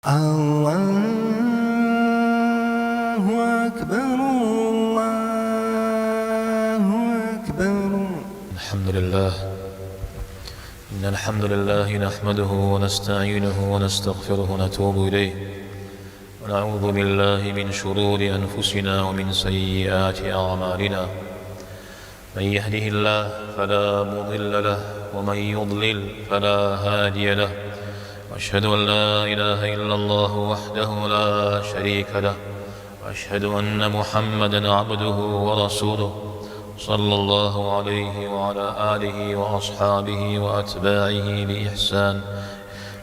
Аллаху акбар, Аллаху акбар. الحمد لله إن الحمد لله نحمده ونستعينه ونستغفره ونتوب إليه ونعوذ بالله من شرور أنفسنا ومن سيئات أعمالنا من يهده الله فلا مضل له ومن يضلل فلا هادي له وأشهد أن لا إله إلا الله وحده لا شريك له وأشهد أن محمدا عبده ورسوله صلى الله عليه وعلى آله وأصحابه وأتباعه بإحسان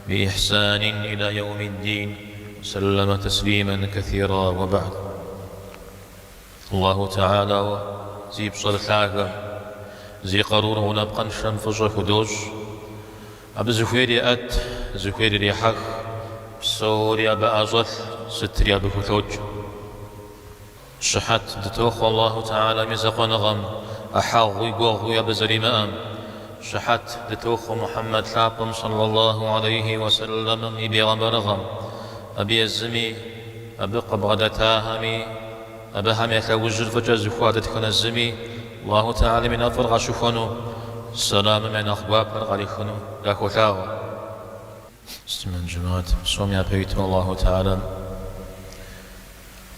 بإحسان إلى يوم الدين وسلم تسليما كثيرا وبعد Аллаху Тэхьэлауэ зи пщӏэр лъагэм, зи къарур гъунапкъэншэм фӏыщӏэ худощӏ. Абы зыхуейр еӏэт, зыхуейр ирехьэх, псори абы ӏэщӏэлъ, сытри абы хулъокӏ. Щыхьэт дытохъуэ Аллаху Тэхьэлам и закъуэныгъэм, ӏыхьэгъуи гуэгъуи абы зэримыӏэм. Щыхьэт дытохъуэ Мухьэммэд лъапӏэм сэллаллаху алейхи уэсэллэмым и бегъымбарыгъэм, абы езыми, абы къыбгъэдэтахэми, Абыхэм я лъэужьыр фӏыкӏэ зыхуа дэтхэнэ зыми Аллаху Тэхьэлам и нэфӏыр къащыхуэну, сэламым я нэхъ гуапэр къарихыну дахуолъаӏуэ. Муслъымэн жэмыхьэт, псом япэ иту Аллаху Тэхьэлам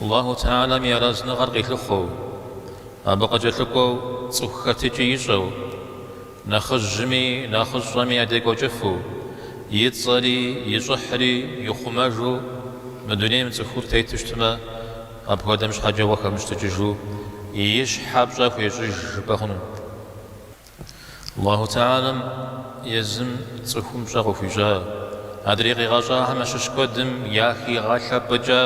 Аллаху Тэхьэлам и арэзыныгъэр къилъыхъуэу, абы къыкӏэлъыкӏуэу цӏыху хэтыкӏи ищӏэу, нэхъыжьми нэхъыщӏэми ядекӏуэкӏыфу, и цӏэри и щӏыхьри ихъумэжу мы дунейм цӏыхур тету щытмэ, Апхуэдэм щхьэкӏэ уэ хэмыщтыкӏыжу и щхьэ пщӏэ хуещӏыж жыпӏэ хъуну. Аллаху Тэхьэлам езым цӏыхум пщӏэ къыхуищӏа, адрей къигъэщӏахэм ящыщ куэдым яхигъэлъэпӏыкӏа,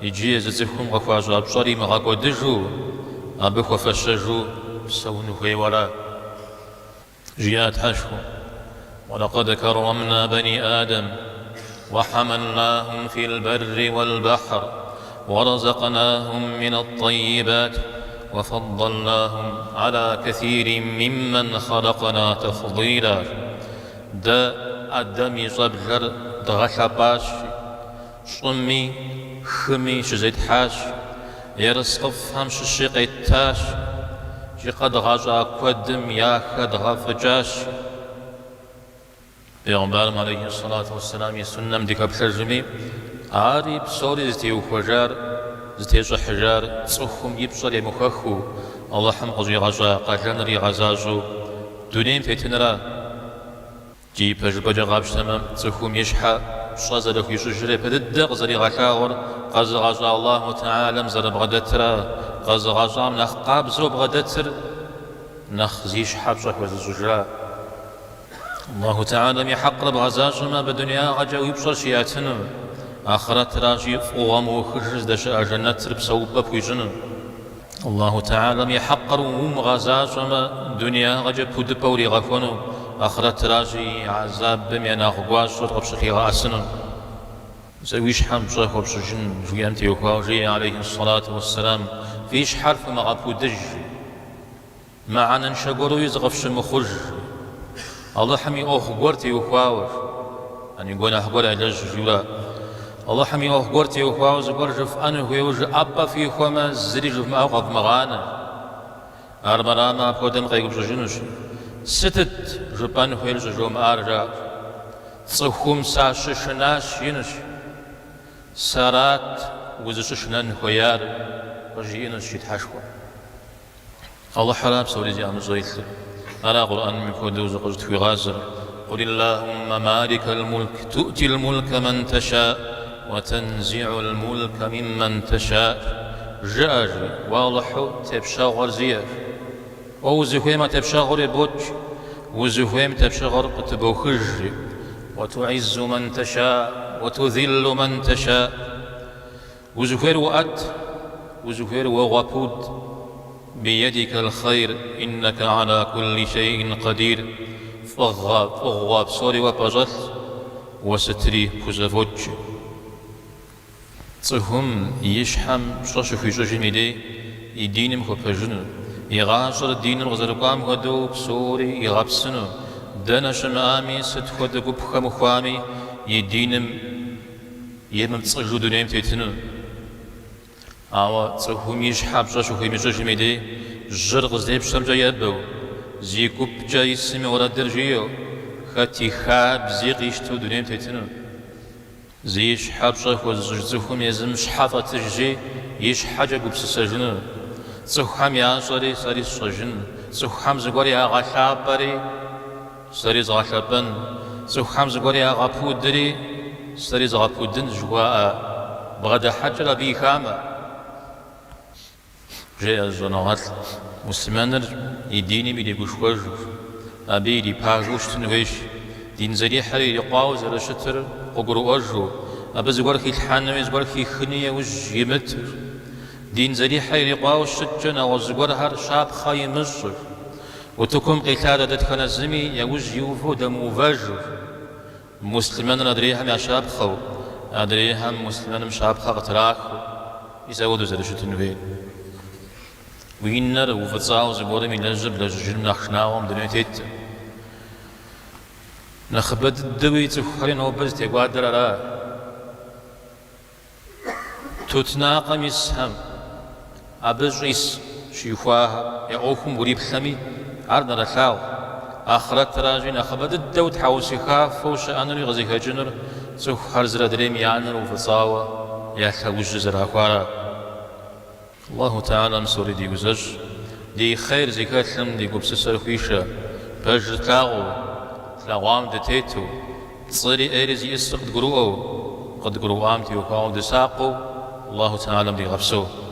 иджы езы цӏыхум къыхуащӏа пщӏэр имыгъэкӏуэдыжу, абы хуэфэщэжу псэуну хуейуэ ара? Жиӏа Тхьэшхуэм, Уэлэкъэд кэррэмна бэни Адэм, уэхьэмэлнахум фил бэрри уэл бэхьр, уэрэзэкънахум мин ат-тӏэйибат, уэфэддэлнахум ала кэсирин миммэн хъэлэкъна тэфдила. Дэ Адэм и щӏэблэр дгъэлъэпӏащ, щӏыми хыми щызетхьащ, ерыскъыфӏхэм щыщи къеттащ, икӏи къэдгъэщӏа куэдым яхэдгъэфӏыкӏащ. Бегъымбарым алейхи сэлату уэсселам и суннэм дыхэплъэжми, ари псори зытеухуэжар, зытещӏыхьыжар цӏыхум и пщӏэр емыхуэхыу, Алыхьым къыщӏигъэщӏа къалэныр игъэзащӏэу дунейм тетыныра? Икӏи ипэжыпӏэкӏэ къапщтэмэ, цӏыхум и щхьэ пщӏэ зэрыхуищӏыжыр япэ дыдэ къызэригъэлъагъуэр къэзыгъэщӏа Аллаху Тэхьэлам зэрыбгъэдэтра, къэзыгъэщӏам нэхъ къабзэу бгъэдэтыр нэхъ зи щхьэ пщӏэ хуэзыщӏыжра. Аллаху Тэхьэлам и хьэкъыр бгъэзащӏэмэ, абы дунеягъэкӏэ уи пщӏэр щиӏэтыну, ахърэтращи, фӏыгъуэ мыухыжыр здэщыӏэ жэнэтыр псэупӏэ пхуищӏыну. Аллаху Тэхьэлам и хьэкъыр умыгъэзащӏэмэ, дунеягъэкӏэ пудыпӏэ уригъэхуэну, ахърэтращи, и гьэзабым я нэхъ гуащӏэр къыпщылъигъэӏэсыну. Зэ уи щхьэм пщӏэ хуэпщӏыжын жиӏэм теухуауэ жеӏэ, алейхи сэлату уэсселам, фи щхьэр фымыгъэпудыж, мыхьэнэншэ гуэруи зыкъыфщымыхъуж, Алыхьым и ӏуэху гуэр теухуауэ, яни гуэныхь гуэр ялэжь жиӏэурэ, Алыхьым и ӏуэху гуэр теухуауэ зыгуэр жыфӏэну хуейуэ жыӏэпӏэ фихуэмэ, зыри жывмыӏэу къэвмыгъанэ. Армырамэ, апхуэдэм къегупщӏыжынущ, Сытыт жыпӏэн хуейр щӏыжомыӏар? жаӏэу. Цӏыхум сащышынащ, жиӏэнущ. Сэрат узыщышынэн хуеяр, къыжиӏэнущ жи Тхьэшхуэм. Алыхьыра псори зи ӏэмыщӏэ илъыр. Ара Къурӏэным мыпхуэдэу зыкъыщӏытхуигъазэр, Къулиллахуммэ маликэл мулк туӏтил мулкэ мэн тэша, уэ тэнзигьул мулкэ миммэн тэша. Жыӏэ, жи, уэ Алыхьу тепщэгъуэр зиӏэщ. Уэ узыхуейм а тепщэгъуэр ебот, узыхуейм тепщэгъуэр къытыбохыж, жи. Уэ туӏиззу мэн тэша, уэ тузиллу мэн тэша. Узыхуейр уоӏэт, узыхуейр уогъэпуд, Биедикэл хъейр, иннэкэ аля кулли шейӏин къэдир, фӏыгъэ, фӏыгъуэ псори уэ пӏэщӏэлъ, уэ сытри пхузэфӏокӏ. Цӏыхум и щхьэм пщӏэ щыхуищӏыжым и дей и диным хуэпэжыну, и гъащӏэр диным къызэрыкӏуам хуэдэу псори игъэпсыну, дэнэ щымыӏами, сыт хуэдэ гуп хэмыхуами, и диным. Емыпцӏыжу дунейм тетыну. Ауэ цӏыхум и щхьэ пщӏэ щыхуимыщӏыжым и дей жьыр къыздепщэмкӏэ ебэу, зи гупкӏэ исым и уэрэдыр жиӏэу, хэт и хабзи къищтэу дунейм тетыну. Зи щхьэ пщӏэ хуэзыщӏыж цӏыхум езым щхьэ фӏэтыжщи, и щхьэкӏэ гупсысэжыну. Цӏыхухэм ящӏэри сэри сщӏэжын, цӏыхухэм зыгуэр ягъэлъапӏэри сэри згъэлъэпӏэн, цӏыхухэм зыгуэр ягъэпудри сэри згъэпудын жыхуаӏэ бгъэдыхьэкӏэр абы и хамэ. Жеӏэ щӏэныгъэлӏ, муслъымэныр и диным иригушхуэжу, абы ирипагэу щытын хуейщ, дин зэрихьэр ирикъуауэ зэрыщытыр къыгурыӏуэжу, абы зыгуэр хилъхьэнуи зыгуэр хихынуи яужь имыту, дин зэрихьэр ирикъуауэ щыткӏэ нэгъуэщӏ зыгуэрхэр щапхъэ имыщӏу, утыкум къилъадэ дэтхэнэ зыми яужь иувэу дэмыувэжу, муслъымэныр адрейхэм я щапхъэу, адрейхэм муслъымэным щапхъэ къытрахыу. Мис апхуэдэу зэрыщытын хуейр. Уи нэр уфӏыцӏауэ зыгуэрым илэжьыр блэжьыжыным нэхъ шынагъуэ мы дунейм теткъым. Нэхъыбэ дыдэуи цӏыхухэри нобэ зытекӏуадэр ара. Тутнакъым исхэм, абы щӏис щихуахэм я ӏуэхум уриплъэми, ар нэрылъагъу. Ахърэтращи, нэхъыбэ дыдэу тхьэусыхафэу щыӏэнури къызыхэкӏынур цӏыхухэр зыр адрейм я нэр уфӏыцӏауэ я лъэужьыр зэрахуара. Аллаху Тэхьэлам псори диузэщӏ, ди хъейр зыхэлъым ди гупсысэр хуишэ, пэжыр тлъагъуу, тлъэгъуам дытету, пцӏыри ӏейри зиӏысыр къыдгурыӏуэу, къыдгурыӏуам теухуауэ дысакъыу Аллаху Тэхьэлам дигъэпсэу.